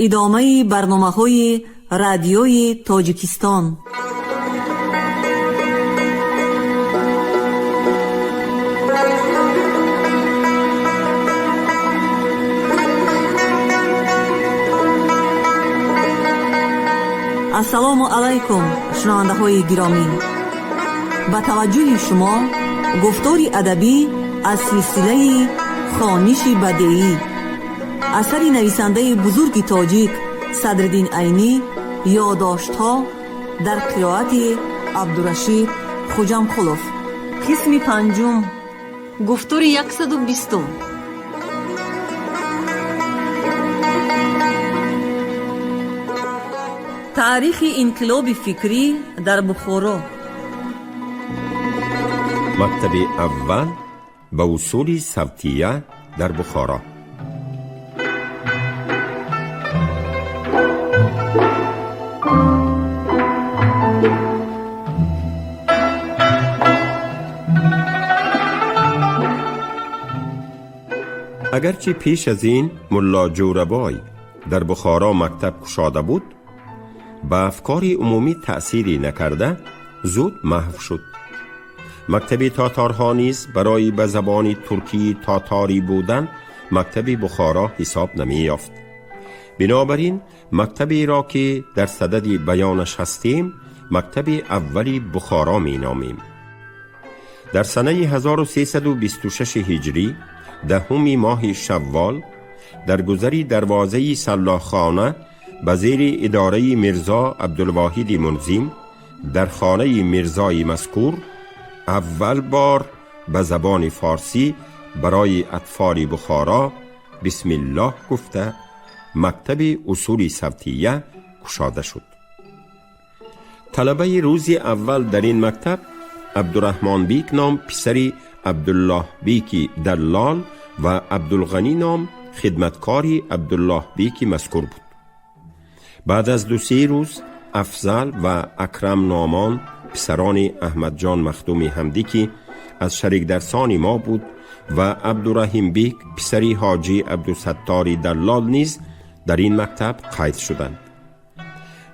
Идомаи барномаҳои Радиои Тоҷикистон. Ассалому алайкум, шунавандаҳои гиромӣ! Ба таваҷҷӯҳи шумо гуфтори адабӣ аз силсилаи «Хониши бадеӣ», асари нависандаи бузурги тоҷик Садриддин Айнӣ, «Ёдоштҳо», дар қироати Абдурашид Хуҷамқулов, қисми панҷум, гуфтори 120-ум. Таърихи инқилоби фикрӣ дар Бухоро. Мактаби аввал ба усули савтия дар Бухоро. Агарчи пеш аз ин Мулло Ҷӯрабой дар Бухоро мактаб кушода буд, ба афкори умумӣ таъсире накарда, зуд маҳв шуд. Мактаби тоторҳо низ барои ба забони туркии тоторӣ будан мактаби Бухоро ҳисоб намеёфт. Бинобар ин мактаберо, ки дар садади баёнаш ҳастем, мактаби аввали Бухоро меномем. Дар санаи 1326 ҳиҷрӣ, 10-уми моҳи шаввол, дар гузари дарвозаи Саллоххона ба зери идораи Мирзо Абдулвоҳиди Мунзим, дар хонаи мирзои мазкур, аввал бор ба забони форсӣ барои атфоли Бухоро бисмиллоҳ гуфта, мактаби усули савтия кушода шуд. Талабаи рӯзи аввал дар ин мактаб Абдураҳмонбек ном писари Абдуллоҳбеки даллол ва Абдулғанӣ ном хидматкори Абдуллоҳбеки мазкур буд. Баъд аз 2-се рӯз Афзал ва Акрам номон писарони Аҳмадҷон Махдуми Ҳамдӣ, ки аз шарикдарсони мо буд, ва Абдураҳимбек писари ҳоҷӣ Абдусаттори даллол низ дар ин мактаб қайд шуданд.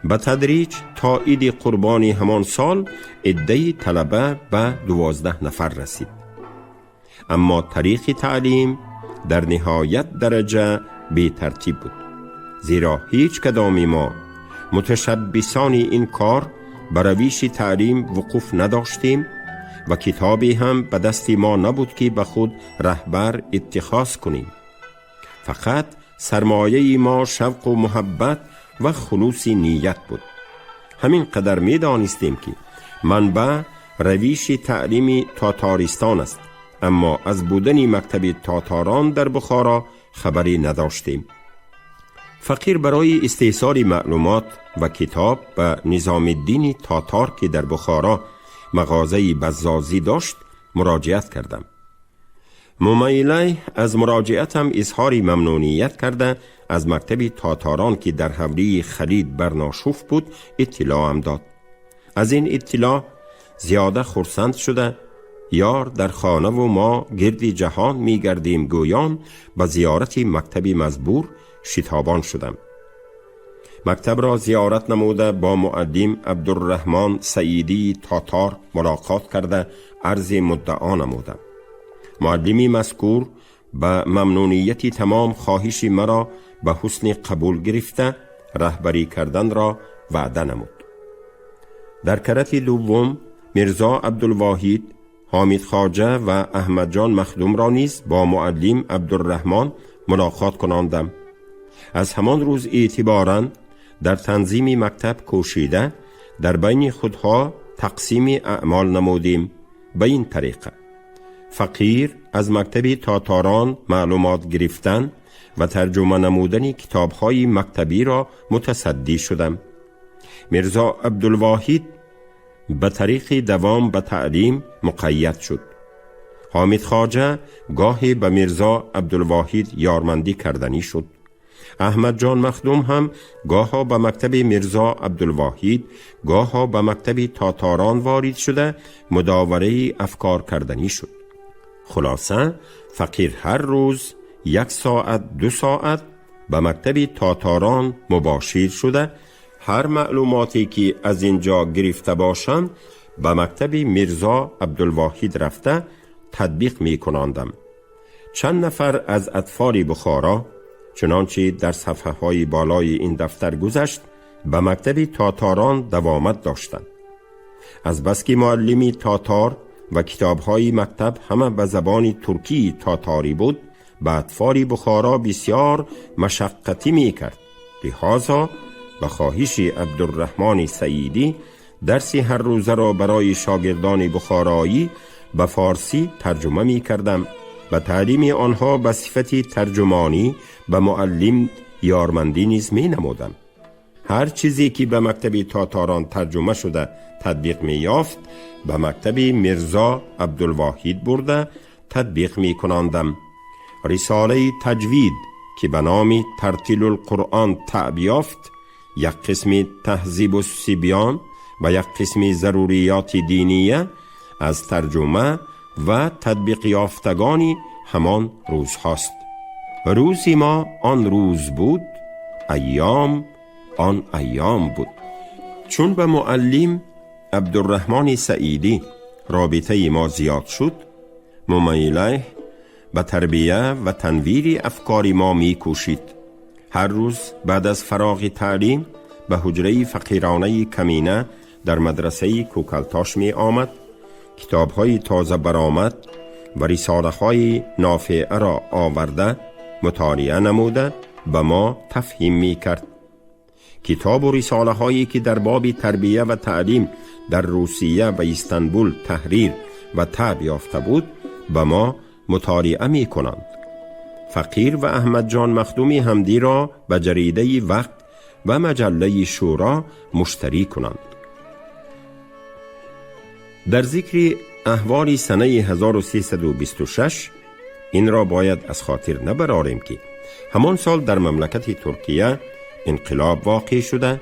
Ба тадриҷ то иди қурбони ҳамон сол иддаи талаба ба 12 нафар расид. Аммо тариқи таълим дар ниҳоят дараҷа бетартиб буд, зеро ҳеҷ кадоми мо муташаббисони ин кор ба равиши таълим вуқуф надоштем ва китобе ҳам ба дасти мо набуд, ки ба худ раҳбар иттихоз кунем. Фақат сармояи мо шавқу муҳаббат ва хулуси ният буд. Ҳамин қадар медонистем, ки манбаъ равиши таълими Тотористон аст, аммо аз будани мактаби тоторон дар Бухоро хабаре надоштем. Фақир барои истеҳсоли маълумот ва китоб ба Низомиддини тотор, ки дар Бухоро мағозаи баззозӣ дошт, муроҷиат кардам. Мумайлай аз муроҷиатам изҳори мамнуният карда, аз мактаби тоторон, ки дар ҳавлии Халид Барношуф буд, иттилоам дод. Аз ин иттилоъ зиёда хурсанд шуда, ёр дар хонаву мо гирди ҷаҳон мегардем гӯён, ба зиёрати мактаби мазбур шитобон шудам. Мактабро зиёрат намуда, бо муаллим Абдурраҳмон Саидии тотор мулоқот карда, арзи муддао намудам. Муаллими мазкур ба мамнунияти тамом хоҳиши маро ба ҳусни қабул гирифта, раҳбарӣ карданро ваъда намуд. Дар карати дуввум Мирзо Абдулвоҳид, Ҳомид Хоҷа ва Аҳмадҷон Махдумро низ бо муаллим Абдурраҳмон мулоқот кунондам. Аз ҳамон рӯз эътиборан дар танзими мактаб кӯшида, дар байни худҳо тақсими аъмол намудем. Ба ин тариқа фақир аз мактаби тоторон маълумот гирифтан ва тарҷума намудани китобҳои мактабиро мутасаддӣ шудам. Мирзо Абдулвоҳид ба тариқи давом ба таълим муқайяд шуд. Ҳомид Хоҷа гоҳе ба Мирзо Абдулвоҳид ёрмандӣ карданӣ шуд. Аҳмадҷон Махдум ҳам гоҳо ба мактаби Мирзо Абдулвоҳид, гоҳо ба мактаби тоторон ворид шуда, мудовараи афкор карданӣ шуд. Хулоса, фақир ҳар рӯз як соат, 2 соат به مکتب تاتاران مباشر شده، هر معلوماتی که از اینجا گرفته باشم به مکتب میرزا عبدالواحد رفته تطبیق می کناندم. چند نفر از اطفال بخارا چنانچه در صفحه های بالای این دفتر گذشت به مکتب تاتاران دوامت داشتند. از بس که معلمی تاتار و کتابهای مکتب همه به زبان ترکی تاتاری بود، به اطفال بخارا بسیار مشقتی می کرد. لذا به خواهش عبدالرحمن سعیدی درس هر روزه را برای شاگردان بخارایی به فارسی ترجمه می کردم و تعلیم آنها به صفت ترجمانی به معلم یارمندی نیز می نمودم. هر چیزی که به مکتب تاتاران ترجمه شده تطبیق می یافت به مکتب میرزا عبدالواحد برده تطبیق می کناندم. رساله تجوید که به نام ترتیل القرآن طبع یافت، یک قسم تهذیب الصبیان و یک قسم ضروریات دینیه از ترجمه و تطبیق یافتگانی همان روز هاست. روزی ما آن روز بود، ایام آن ایام بود. چون به معلم عبدالرحمن سعیدی رابطه ما زیاد شد، ممیله به تربیه و تنویر افکار ما می کوشید. هر روز بعد از فراغ تعلیم به حجره فقیرانه کمینه در مدرسه کوکلتاش می آمد، کتابهای تازه برآمد و رساله های نافعه را آورده مطالعه نموده به ما تفهیم می کرد. کتاب و رساله هایی که در باب تربیه و تعلیم در روسیه و استانبول تحریر و طبع یافته بود به ما مطالعه می کنند. فقیر و احمد جان مخدومی همدی را به جریده وقت و مجله شورا مشتری کنند. در ذکر احوال سنه 1326 این را باید از خاطر نبراریم که همان سال در مملکت ترکیه انقلاب واقع شده،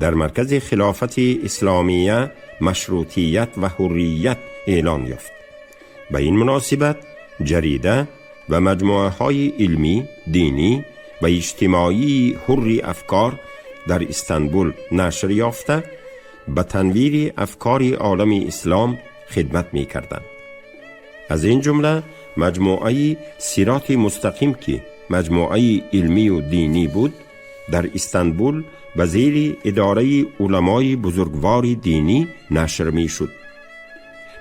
در مرکز خلافت اسلامیه مشروطیت و حریت اعلان یافت. به این مناسبت جریده و مجموعه های علمی، دینی و اجتماعی حر افکار در استانبول نشر یافته به تنویر افکار عالم اسلام خدمت می کردند. از این جمله مجموعه صراط مستقیم که مجموعه علمی و دینی بود در استانبول به زیر اداره علمای بزرگوار دینی نشر می شد.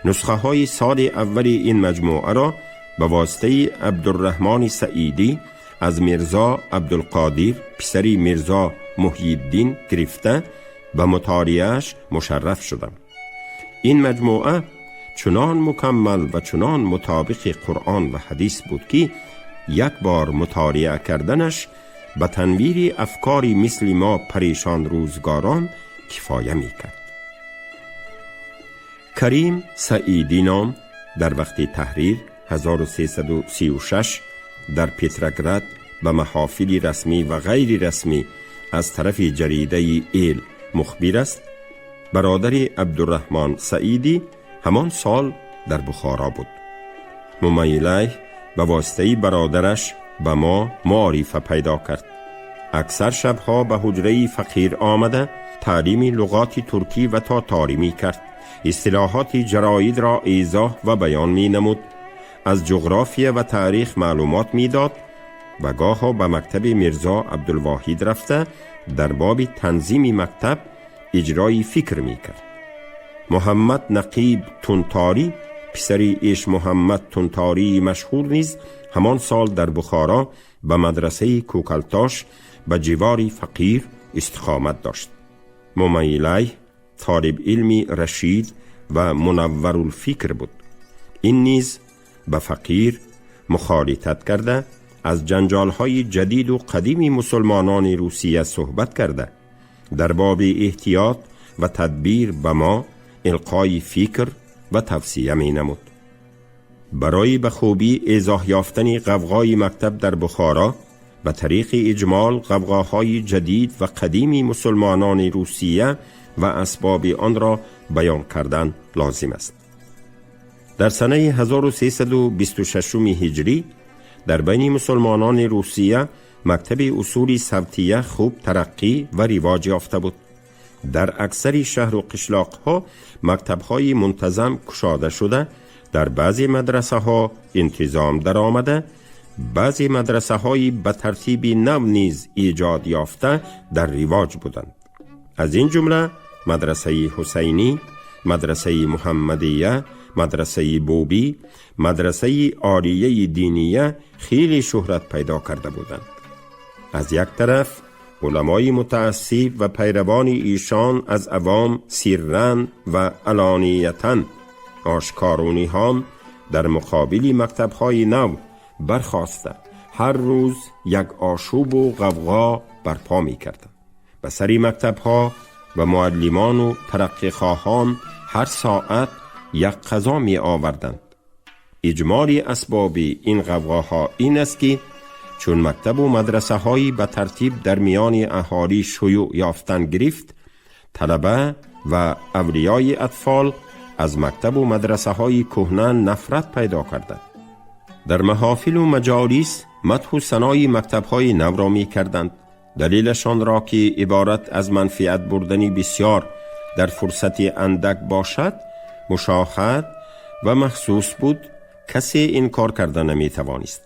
نسخه های سال اول این مجموعه را به واسطه عبدالرحمن سعیدی از میرزا عبدالقادر پسر میرزا محی الدین گرفته به مطالعهش مشرف شدم. این مجموعه چنان مکمل و چنان مطابق قرآن و حدیث بود که یک بار مطالعه کردنش به تنویر افکاری مثل ما پریشان روزگاران کفایه می کرد. کریم سعیدی نام در وقت تحریر 1336 در پترگراد به محافل رسمی و غیر رسمی از طرف جریده ایل مخبر است. برادر عبدالرحمن سعیدی همان سال در بخارا بود. ممیله به واسطه برادرش به ما معرفه پیدا کرد. اکثر شبها به حجره فقیر آمده تعلیم لغات ترکی و تاتاری می کرد. اصطلاحات جراید را ایضاح و بیان می نمود. از جغرافیه و تاریخ معلومات می داد و گاها به مکتب میرزا عبدالواحد رفته در باب تنظیم مکتب اجرای فکر می کرد. محمد نقیب تونتاری پسر ایش محمد تونتاری مشهور نیز همان سال در بخارا به مدرسه کوکلتاش به جوار فقیر استقامت داشت. ممیلی طالب علمی رشید و منور الفکر بود. این نیز به فقیر مخالطت کرده از جنجالهای جدید و قدیم مسلمانان روسیه صحبت کرده در باب احتیاط و تدبیر به ما القای فکر و توصیه می نمود. برای به خوبی ایضاح یافتن غوغای مکتب در بخارا به طریق اجمال غوغاهای جدید و قدیم مسلمانان روسیه و اسباب آن را بیان کردن لازم است. در سنه 1326 هجری در بین مسلمانان روسیه Мактаби усули савтия хуб тараққӣ ва ривоҷ ёфта буд. Дар аксари шаҳру қишлоқҳо мактабҳои мунтазам кушода шуда, дар баъзе мадрасаҳо интизом даромада, баъзе мадрасаҳои ба тартиби нав низ эҷод ёфта дар ривоҷ буданд. Аз ин ҷумла мадрасаи ҳусайнӣ, мадрасаи муҳаммадия, мадрасаи бубӣ, мадрасаи олияи диния хеле шӯҳрат пайдо карда буданд. Аз як тараф уламои мутаассиб ва пайравони эшон аз авом сирран ва алониятан, ошкору ниҳон, дар муқобили мактабҳои нав бархоста, ҳар рӯз як ошӯбу ғавғо барпо мекарданд. Ба сари мактабҳо ва муаллимону тараққихоҳон ҳар соат як қазо меоварданд. Иҷмоли асбоби ин ғавғоҳо ин аст, ки чун мактабу мадрасаҳои ба тартиб дар миёни аҳолӣ шуюъ ёфтан гирифт, талаба ва авлиёи атфол аз мактабу мадрасаҳои кӯҳна нафрат пайдо карданд. Дар маҳофилу маҷолис мадҳу санои мактабҳои навро мекарданд. Далелашонро, ки иборат аз манфиат бурдани бисьёр дар фурсати андак бошад, мушоҳад ва маҳсус буд, касе инкор карда наметавонист.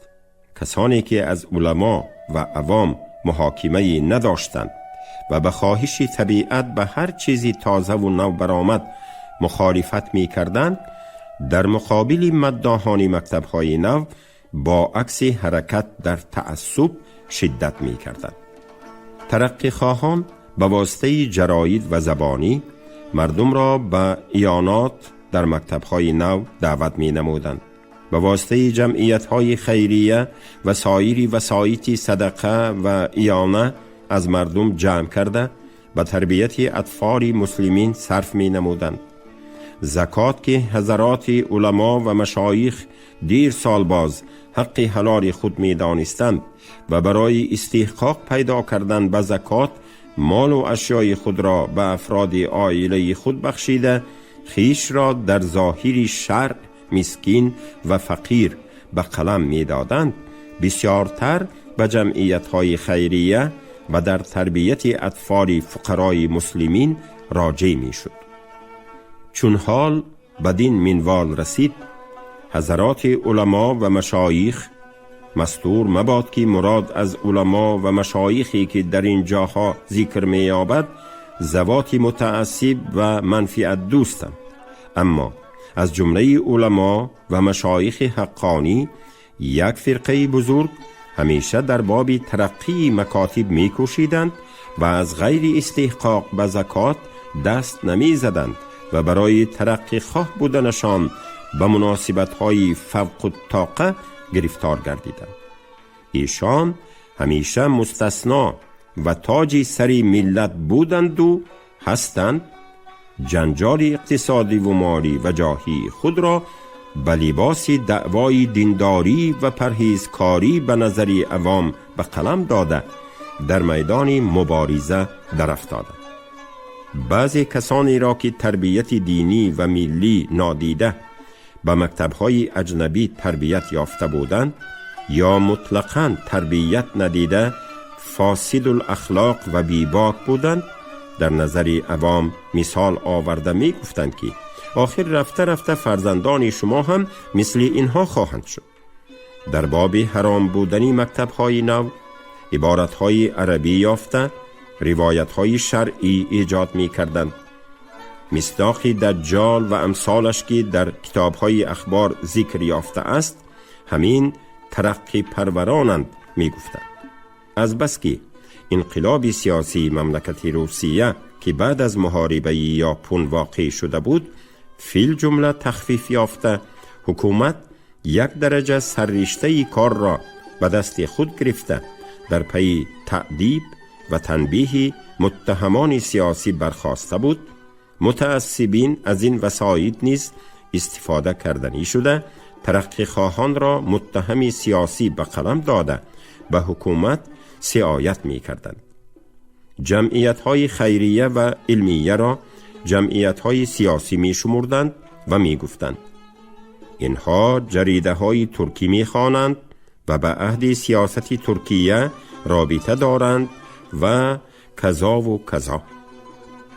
Касоне ки аз уламо ва авом муҳокимае надоштанд ва ба хоҳиши табиат ба ҳар чизи тозаву нав баромад мухолифат мекарданд, дар муқобили маддоҳони мактабҳои нав бо акси ҳаракат дар таассуб шиддат мекарданд. Тараққихоҳон ба воситаи ҷароид ва забонӣ мардумро ба иёнот дар мактабҳои нав даъват менамуданд. Ба воситаи ҷамъиятҳои хайрия ва соири васоити садақа ва иёна аз мардум ҷамъ карда, ба тарбияти атфоли муслимин сарф менамуданд. Закот, ки ҳазароти уламо ва машоих дир сол боз ҳаққи ҳалоли худ медонистанд ва барои истиҳқоқ пайдо кардан ба закот молу ашёи худро ба афроди оилаи худ бахшида, хишро дар зоҳири шаръ мискин ва фақир ба қалам медоданд, бисёртар ба ҷамъиятҳои хайрия ва дар тарбияти атфоли фуқарои муслимин роҷеъ мешуд. Чун ҳол бадин минвол расид, ҳазароти уламо ва машоих, мастур мабод, ки мурод аз уламо ва машоихе ки дар ин ҷоҳо зикр меёбад, завоти мутаассиб ва манфиатдӯстанд, аммо аз ҷумлаи уламо ва машоихи ҳаққонӣ як фирқаи бузург ҳамеша дар боби тараққии макотиб мекӯшиданд ва аз ғайри истиҳқоқ ба закот даст намезаданд ва барои тараққихоҳ буданашон ба муносибатҳои фавқуттоқа гирифтор гардиданд. Эшон ҳамеша мустасно ва тоҷи сари миллат буданду ҳастанд. Ҷанҷоли иқтисодиву молӣ ва ҷоҳии худро ба либоси даъвои диндорӣ ва парҳезкорӣ ба назари авом ба қалам дода, дар майдони мубориза дарафтоданд. Баъзе касонеро, ки тарбияти динӣ ва миллӣ нодида, ба мактабҳои аҷнабӣ тарбият ёфта буданд ё мутлақан тарбият надида, фосидулахлоқ ва бебок буданд, дар назари авом мисол оварда мегуфтанд, ки охир рафта рафта фарзандони шумо ҳам мисли инҳо хоҳанд шуд. Дар боби ҳаром будани мактабҳои нав иборатҳои арабӣ ёфта, ривоятҳои шаръӣ эҷод мекарданд. Мисдоқи Даҷҷол ва амсолаш, ки дар китобҳои ахбор зикр ёфтааст, ҳамин тараққипарваронанд, мегуфтанд. Азбаски инқилоби сиёсии мамлакати Русия, ки баъд аз муҳорибаи Ёпун воқеъ шуда буд, филҷумла тахфиф ёфта, ҳукумат як дараҷа сарриштаи корро ба дасти худ гирифта, дар пайи таъдиб ва танбеҳи муттаҳамони сиёсӣ бархоста буд, мутаассибин аз ин васоит низ истифода карданӣ шуда, тараққихоҳонро муттаҳами сиёсӣ ба қалам дода, ба ҳукумат сиоят мекарданд. Ҷамъиятҳои хайрия ва илмияро ҷамъиятҳои сиёсӣ мешумурданд ва мегуфтанд, инҳо ҷаридаҳои туркӣ мехонанд ва ба аҳди сиёсати Туркия رابطه دارند و کذا و کذا.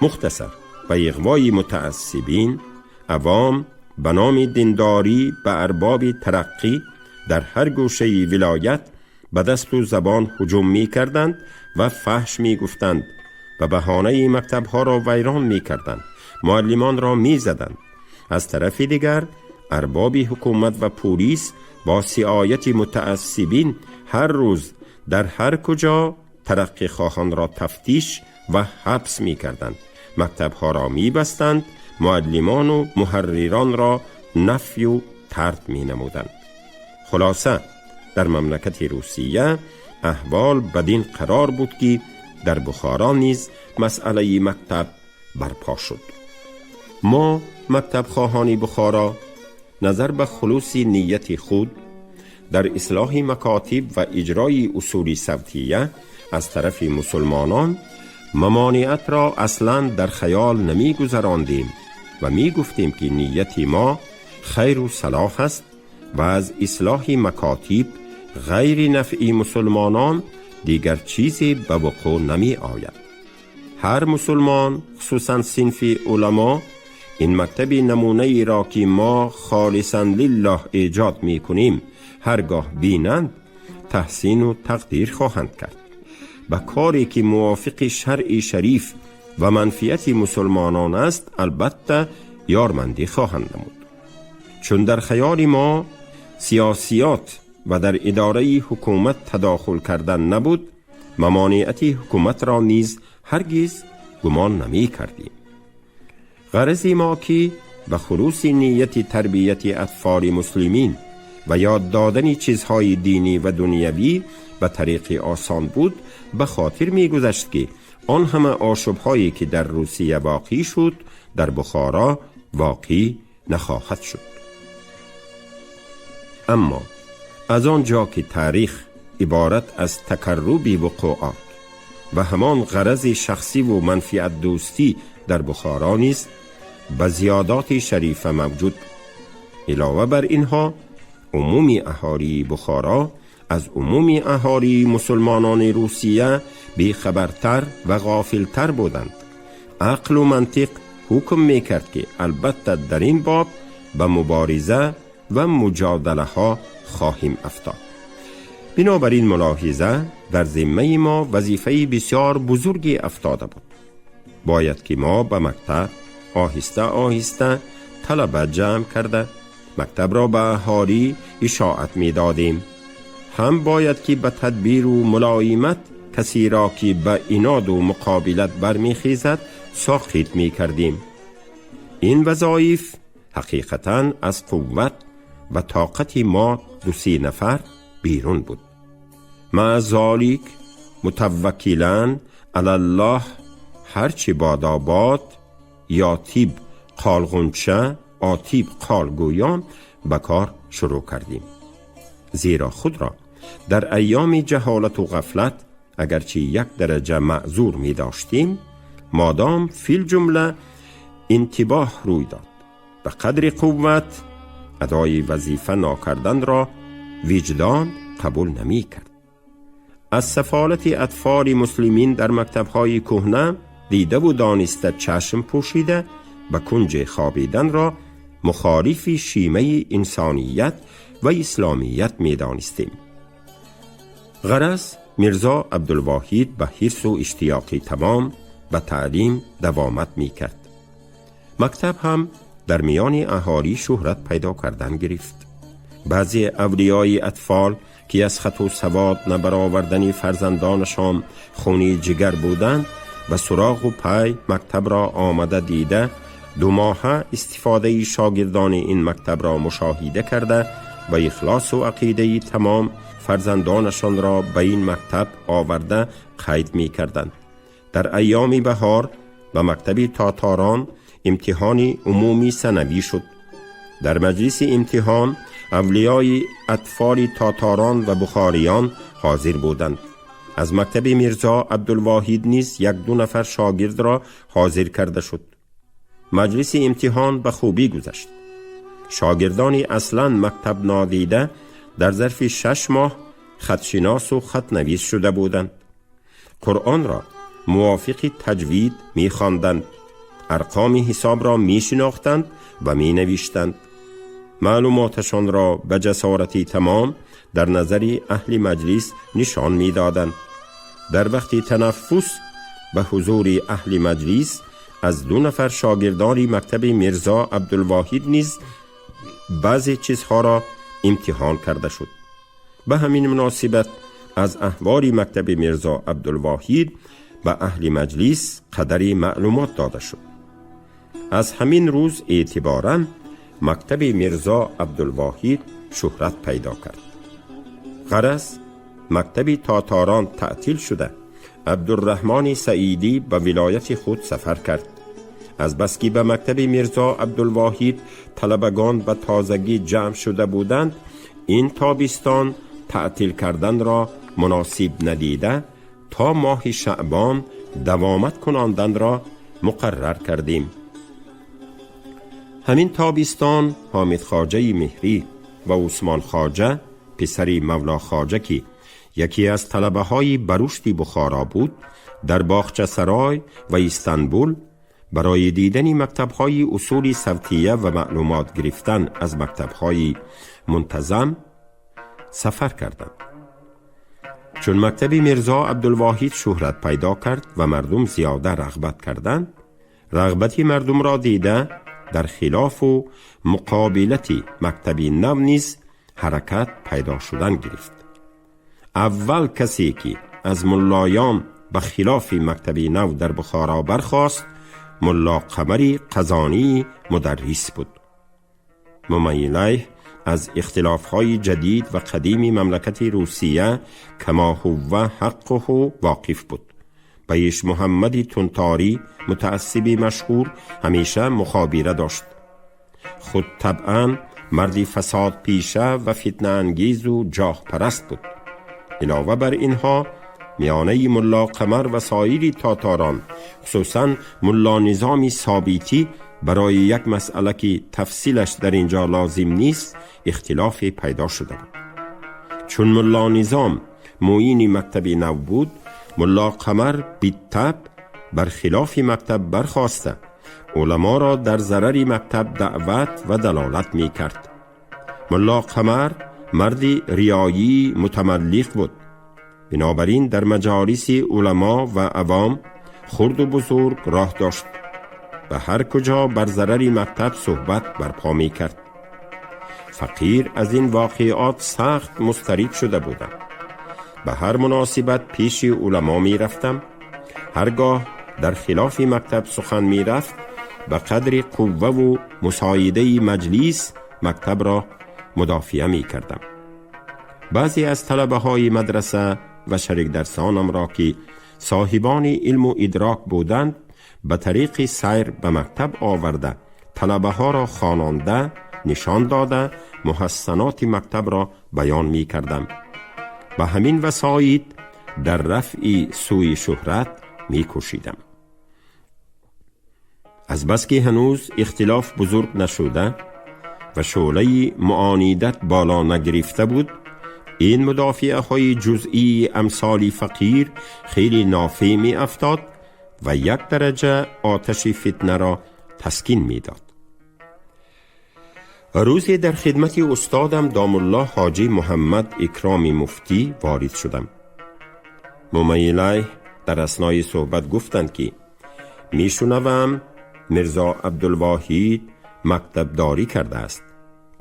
مختصر به اغوای متعصبین عوام به نام دینداری به ارباب ترقی در هر گوشه ولایت به دست و زبان هجوم می کردند و فحش می گفتند و بهانه مکتبها را ویران می کردند، معلمان را می زدند. از طرف دیگر ارباب حکومت و پلیس با سعایت متعصبین هر روز در هر کجا ترقی خواهان را تفتیش و حبس می کردند، مکتبها را می بستند، معلمان و محرران را نفی و طرد می نمودند. خلاصه در مملکت روسیه احوال بدین قرار بود که در بخارا نیز مسئله مکتب برپا شد. ما مکتب خواهان بخارا نظر به خلوص نیت خود در اصلاح مکاتب و اجرای اصول صوتیه از طرف مسلمانان ممانعت را اصلا در خیال نمی گذراندیم و می گفتیم که نیت ما خیر و صلاح است و از اصلاح مکاتب غیر نفعی مسلمانان دیگر چیزی به وقوع نمی آید. هر مسلمان خصوصا صنف علما این مکتب نمونه ای را که ما خالصا لله ایجاد می کنیم هرگاه بینند تحسین و تقدیر خواهند کرد. به کاری که موافق شرع شریف و منفعت مسلمانان است البته یارمندی خواهند نمود. چون در خیال ما سیاسیات و در اداره حکومت تداخل کردن نبود، ممانعت حکومت را نیز هرگز گمان نمی کردیم. غرض ما که به خلوص نیت تربیت اطفال مسلمین و یاد دادن چیزهای دینی و دنیوی به طریق آسان بود، به خاطر می گذشت که آن همه آشوبهایی که در روسیه واقع شد در بخارا واقع نخواهد شد. اما از آنجا که تاریخ عبارت از تکرب وقوعات و همان غرض شخصی و منفعت دوستی در بخارا نیز به زیادات شریفه موجود. علاوه بر اینها عموم اهالی بخارا از عموم اهالی مسلمانان روسیه بیخبرتر و غافلتر بودند. عقل و منطق حکم میکرد که البته در این باب به مبارزه و مجادله ها خواهیم افتاد. بنابراین ملاحظه در ذمه ما وظیفه بسیار بزرگی افتاده بود. باید که ما به مکتب آهسته آهسته طلبه جمع کرده مکتب را به اهالی اشاعت می دادیم. هم باید که به تدبیر و ملایمت کسی را که به عناد و مقابلت برمیخیزد ساقط می کردیم. این وظایف حقیقتا از قوت و طاقت ما دو سه نفر بیرون بود. مع ذلک متوکلا علی الله هرچی بادا باد یا تیب قالغنچه آتیب قالگویان به کار شروع کردیم. زیرا خود را در ایام جهالت و غفلت اگرچه یک درجه معذور می داشتیم، مادام فی الجمله انتباه روی داد. به قدر قوت ادای وظیفه ناکردن را وجدان قبول نمی کرد. از سفالت اطفال مسلمین در مکتب‌های کهنه دیده و دانسته چشم پوشیده به کنج خوابیدن را مخالف شیمه انسانیت و اسلامیت می دانستیم. غرض میرزا عبدالواحد به حرص و اشتیاق تمام به تعلیم دوامت می کرد. مکتب هم در میان اهالی شهرت پیدا کردن گرفت. بعضی اولیای اطفال که از خط و سواد نبرآوردن فرزندانشان خونی جگر بودند به سراغ و پای مکتب را آمده دیده، 2 ماهه استفاده شاگردان این مکتب را مشاهده کرده و اخلاص و عقیده تمام فرزندانشان را به این مکتب آورده قید می کردند. در ایام بهار به مکتب تاتاران امتحان عمومی سنوی شد. در مجلس امتحان اولیای اطفال تاتاران و بخاریان حاضر بودند. از مکتب میرزا عبدالواحد نیز 1-2 نفر شاگرد را حاضر کرده شد. مجلس امتحان به خوبی گذشت. شاگردانی اصلا مکتب نادیده در ظرف 6 ماه хатшиносу хатнавис шуда буданд. Қуръонро мувофиқи таҷвид мехонданд, арқоми ҳисобро мешинохтанд ва менавиштанд. Маълумоташонро ба ҷасорати тамом дар назари аҳли маҷлис нишон медоданд. Дар вақти танаффус ба ҳузури аҳли маҷлис аз ду нафар шогирдони мактаби Мирзо Абдулвоҳид низ баъзе чизҳоро имтиҳон карда шуд. Ба ҳамин муносибат аз аҳвори мактаби Мирзо Абдулвоҳид ба аҳли маҷлис қадари маълумот дода шуд. Аз ҳамин рӯз эътиборан мактаби Мирзо Абдулвоҳид шӯҳрат пайдо кард. Ғараз, мактаби тоторон таътил шуда, Абдурраҳмони Саидӣ ба вилояти худ сафар кард. Азбаски ба мактаби Мирзо Абдулвоҳид талабагон ба тозагӣ ҷамъ шуда буданд, ин тобистон таътил карданро муносиб надида, то моҳи шаъбон давомат кунонданро муқаррар кардем. Ҳамин тобистон Ҳомидхоҷаи Меҳрӣ ва Усмонхоҷа, писари Мавлохоҷа, ки яке аз талабаҳои барушди Бухоро буд, дар Боғчасарой ва Истанбул барои дидани мактабҳои усули савтия ва маълумот гирифтан аз мактабҳои мунтазам сафар карданд. Чун мактаби Мирзо Абдулвоҳид шӯҳрат пайдо кард ва мардум зиёда рағбат карданд, рағбати мардумро дида, дар хилофу муқобилати мактаби нав низ ҳаракат пайдо шудан гирифт. Аввал касе ки аз муллоён ба хилофи мактаби нав дар Бухоро бархост, Мулло Қамари Қазонии мударрис буд. Мумайилайҳ аз ихтилофҳои ҷадид ва қадими мамлакати Русия кама ҳува ҳаққуҳу воқиф буд. Ба Иш Муҳаммади Тунторӣ, мутаассиби машҳур, ҳамеша мухобира дошт. Худ табъан марди фасодпеша ва фитнаангезу ҷоҳпараст буд. Илова бар инҳо, миёнаи Мулло Қамар ва соири тоторон, хусусан Мулло Низоми Собитӣ, барои як масъала, ки тафсилаш дар ин ҷо лозим нест, ихтилофе пайдо шуда буд. Чун Мулло Низом муини мактаби нав буд, Мулло Қамар биттаб бар хилофи мактаб бархоста, уламоро дар зарари мактаб даъват ва далолат мекард. Мулло Қамар марди риёӣ мутамаллиқ буд. Бинобар ин дар маҷолиси уламо ва авом, хурду бузург, роҳ дошт. Ба ҳар куҷо бар зарари мактаб суҳбат барпо мекард. Фақир аз ин воқеот сахт музтариб шуда будам. Ба ҳар муносибат пеши уламо мерафтам. Ҳаргоҳ дар хилофи мактаб сухан мерафт, ба қадри қувваву мусоидаи маҷлис мактабро мудофиа мекардам. Баъзе аз талабаҳои мадраса ва шарикдарсонамро, ки соҳибони илму идрок буданд, ба тариқи сайр ба мактаб оварда, талабаҳоро хононда, нишон дода, муҳассаноти мактабро баён мекардам. Ба ҳамин васоит дар рафъи сӯи шӯҳрат мекӯшидам. Азбаски ҳанӯз ихтилоф бузург нашуда ва шӯълаи муонидат боло нагирифта буд, ин мудофиаҳои ҷузъии амсоли фақир хеле нофеъ меафтод ва як дараҷа оташи фитнаро таскин медод. Рӯзе дар хидмати устодам домулло Ҳоҷӣ Муҳаммад Икроми муфтӣ ворид шудам. Мумайилайҳ дар аснои суҳбат гуфтанд, ки мешунавам, Мирзо Абдулвоҳид мактабдорӣ кардааст,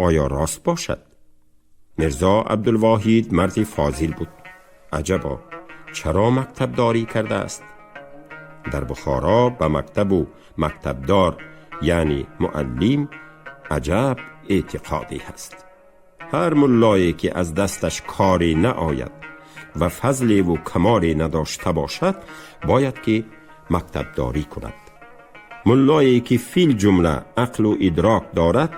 оё рост бошад? Мирзо Абдулвоҳид марди фозил буд. Аҷабо, чаро мактабдорӣ кардааст? Дар Бухоро ба мактабу мактабдор, яъне муаллим, аҷаб эътиқоде ҳаст. Ҳар муллое ки аз дасташ коре наояд ва фазлеву камоле надошта бошад, бояд ки мактабдорӣ кунад. Муллое ки фил ҷумла ақлу идрок дорад,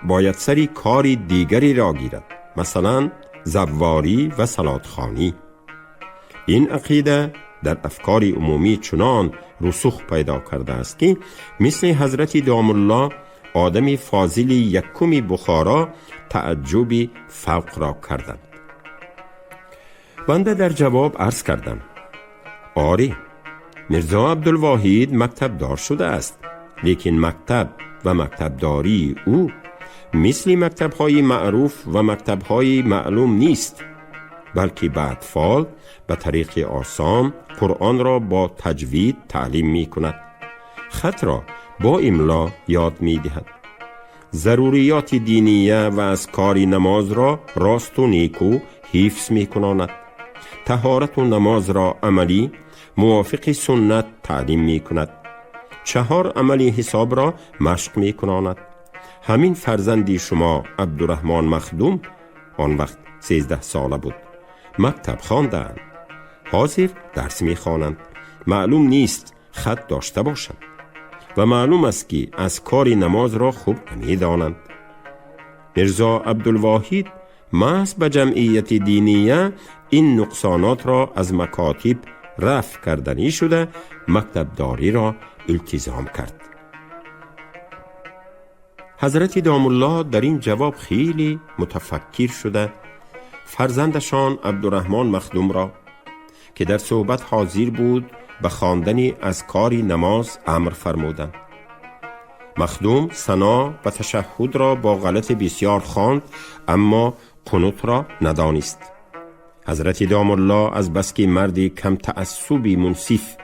бояд сари кори дигареро гирад, масалан, завворӣ ва салотхонӣ. Ин ақида дар афкори умумӣ чунон русух пайдо кардааст, ки мисли ҳазрати домулло, одами фозили якуми Бухоро, тааҷҷуби фавқро карданд. بنده در جواب عرض کردم: آری، میرزا عبدالواحد مکتب دار شده است، لیکن مکتب و مکتبداری او مثل مکتب‌های معروف و مکتب‌های معلوم نیست، بلکه به اطفال به طریق آسان قرآن را با تجوید تعلیم می کند، خط را با املا یاد می دهد، ضروریات دینیه و اذکار نماز را راست و نیکو حفظ می کناند، طهارت و نماز را عملی موافق سنت تعلیم می کند، 4 عمل حساب را مشق می کناند. همین فرزندی شما عبدالرحمن مخدوم آن وقت 13 ساله بود، مکتب خواندند، حاضر درس می خوانند، معلوم نیست خط داشته باشند و معلوم است که از کار نماز را خوب نمی دانند. میرزا عبدالواحد محض به جمعیت دینیه این نقصانات را از مکاتب رفع کردنی شده مکتبداری را التزام کرد. حضرت دامالله در این جواب خیلی متفکر شده فرزندشان عبدالرحمن مخدوم را که در صحبت حاضر بود به خواندن اذکار نماز امر فرمودند. مخدوم ثنا و تشهد را با غلط بسیار خواند، اما قنوت را ندانست. حضرت دامالله از بس که مردی کم تعصبی منصف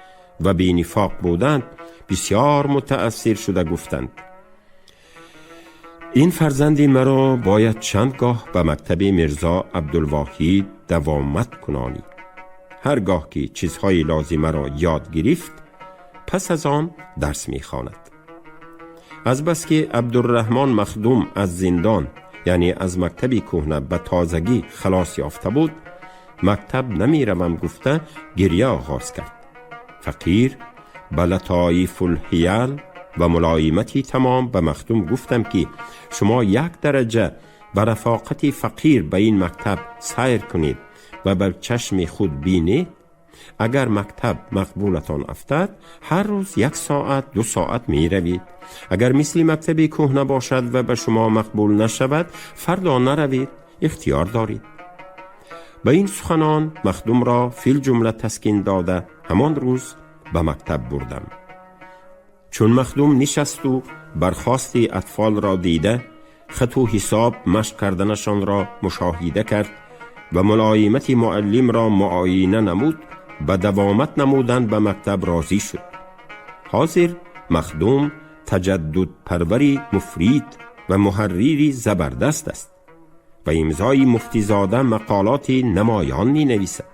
و بینفاق بودند بسیار متأثر شده گفتند: این فرزندی مرا باید چند گاه به مکتب میرزا عبدالواحد دوامت کنانی. هرگاه که چیزهای لازمه را یاد گرفت پس از آن درس میخواند. از بس که عبدالرحمن مخدوم از زندان، یعنی از مکتب کهنه به تازگی خلاص یافته بود، مکتب نمیروم گفته گریه آغاز کرد. فقیر به لطایف الحیل و ملایمتی تمام به مخدوم گفتم که شما 1 درجه به رفاقت فقیر به این مکتب سیر کنید و بر چشم خود بینید. اگر مکتب مقبولتان افتد هر روز 1 ساعت 2 ساعت می روید. اگر مثل مکتب کهنه باشد و به شما مقبول نشود فردا نروید، اختیار دارید. به این سخنان مخدوم را فی الجمله تسکین داده همان روز به مکتب بردم. چون مخدوم نشست و برخواست اطفال را دیده، خط و حساب مشق کردنشان را مشاهده کرد و ملایمت معلم را معاینه نمود، به دوامت نمودن به مکتب راضی شد. حاضر مخدوم تجدد پروری مفرید و محرری زبردست است و امضای مفتی زاده مقالات نمایان می نویسد.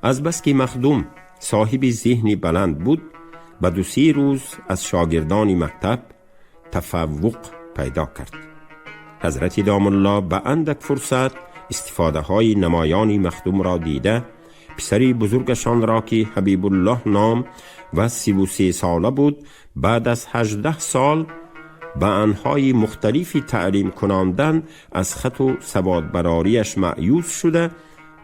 از بس که مخدوم صاحب ذهنی بلند بود، به 2-3 روز از شاگردان مکتب تفوق پیدا کرد. حضرت دامالله به اندک فرصت استفاده های نمایان مخدوم را دیده، پسری بزرگشان را که حبیب الله نام و 33 ساله بود، بعد از 18 سال به انهای مختلفی تعلیم کناندن از خط و سواد براریش مأیوس شده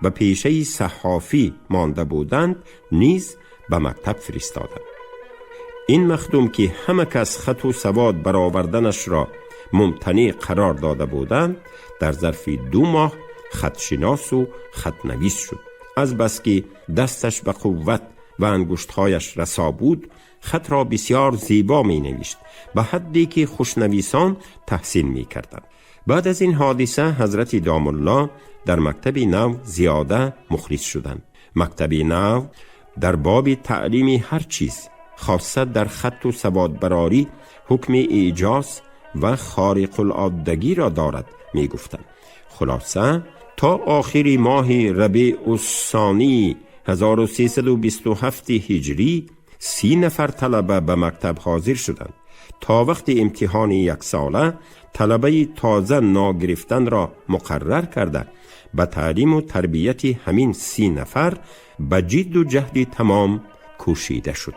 و پیشه صحافی مانده بودند نیز به مکتب فرستادند. این مخدوم که همه کس خط و سواد برآوردنش را ممتنع قرار داده بودند، در ظرف 2 ماه خطشناس و خطنویس شد. از بس که دستش به قوت و انگشتهایش رسا بود، خط را بسیار زیبا می نوشت، به حدی که خوشنویسان تحسین می کردند. بعد از این حادثه حضرت دامالله در مکتب نو زیاده مخلص شدند. مکتب نو در باب تعلیم هر چیز، خاصه در خط و سواد براری، حکم ایجاز و خارق العادگی را دارد می گفتند. خلاصه تا آخر ماه ربیع الثانی 1327 هجری 30 نفر طلبه به مکتب حاضر شدند. تا وقت امتحان 1 ساله طلبه تازه ناگرفتن را مقرر کرده به تعلیم و تربیت همین 30 نفر به جد و جهد تمام کوشیده شد.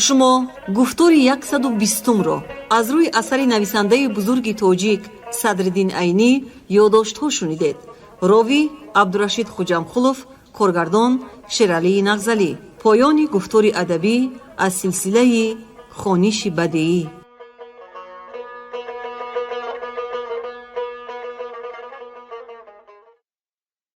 Шумо гуфтори 120-ро аз рӯи асари нависандаи бузурги тоҷик Садриддин Айнӣ ёддоштҳо шунидед. Ровӣ Абдурашид Хуҷамхулов, коргардон Шералии Нағзалӣ. Поёни гуфтори адабӣ аз силсилаи хониши бадеӣ.